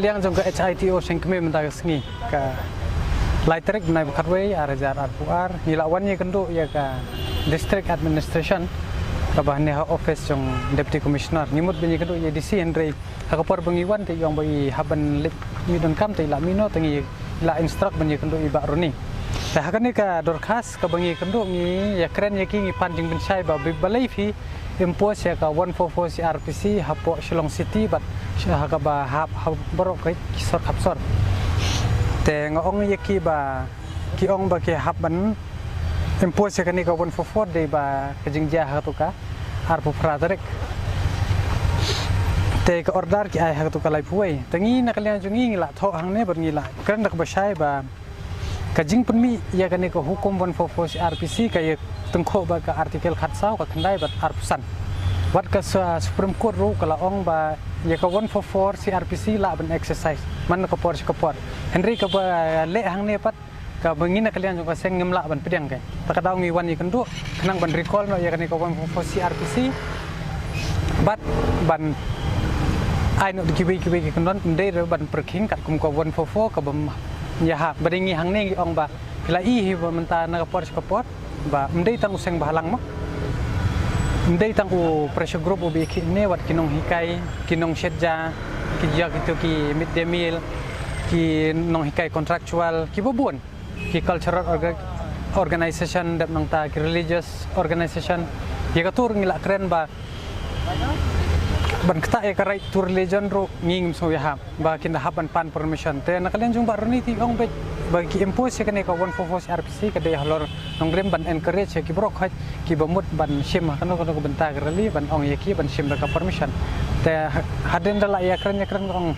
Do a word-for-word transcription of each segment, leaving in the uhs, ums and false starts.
Liang jong ka H I T O Seng Kmie mynta ka sngi ka lai tarik bnai ba khatwei ar hajar arphew ar ngi la wan ïakynduh ïa ka District Administration kaba hangne ha office jong Deputy Commissioner. Ngi mut ban ïakynduh ïa D C hynrei ha ka por ba ngi wan te i ong ba i hap ban leit mih donkam te i la mih noh te ngi la instruct ban ïakynduh i Bah Roni. Te ha kane ka dorkhas kaba ngi ïakynduh ngi ïakren ïa ki ngi pan jingpynshai ba balei phi impose ïa ka one four four C R P C hapoh Shillong City bad ha kaba hap ha baroh ki sor khapsor. Te nga ong ïa ki ba ki ong ba ki hap ban impose ïa kane ka one four four dei ba ka jingjia ha katu ka arphew phra tarik. Te ka order ki ai ha katu ka laiphew wei. Te ngi na ka liang jong ngi ngi la thoh hangne bad ngi la kren da kaba shai ba ka jingpynmih ïa kane ka hukum one four four C R P C ka ïa tyngkhuh bad ka article khatsaw, ka khyndai bad arphew san. Bad ka sa Supreme Court ruh ka la ong ba ïa ka one four four C R P C lah ban exercise man ka por sha ka por. Hynrei kaba leh hangne pat kaba ngi na ka liang jong ka seng ngim lah ban pdiang ka. Ta ka daw ngi wan ïakynduh khnang ban recall noh ïa kane ka one four four C R P C bad ban ai noh da kiwei kiwei ki kyndon, ym dei ruh ban pyrkhing katkum ka one four four kaba ym ïahap. Ba dei ngi hangne ngi ong ba phi la i hi ba mynta na ka por sha ka por ba ym dei tang u seng bhalang mo, ym dei tang u pressure group uba ïakhih ne, wat ki nonghikai, ki nongshet ja, ki ja kito ki mid day meal, ki nonghikai contractual, kiba bun, ki cultural orga-, organization, dep nangta ki religious organization. Ïa katu ruh ngi la kren ba ban ktah ïa ka right to religion ruh ngi ngim sngew ïahap ba kin da hap ban pan permission. Te na ka liang jong Bah Roni te i ong beit ba ki impose ïa kane ka one four four C R P C ka dei halor nongrim ban encourage ïa ki baroh khoit kiba mut ban shim ha kano kano ka bynta ka rally ban ong ïa ki ban shim da ka permission. Te ha-, hadien da la ïakren ïakren ka ong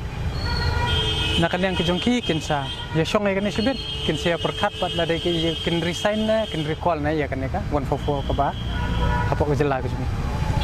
na ka liang ka jong ki kin sa ïashong ïa kane shibit, kin sa ïa pyrkhat bad lada ki kin resign ne kin recall ne ïa kane ka one four four kaba hapoh ka jylla ka jong ngi.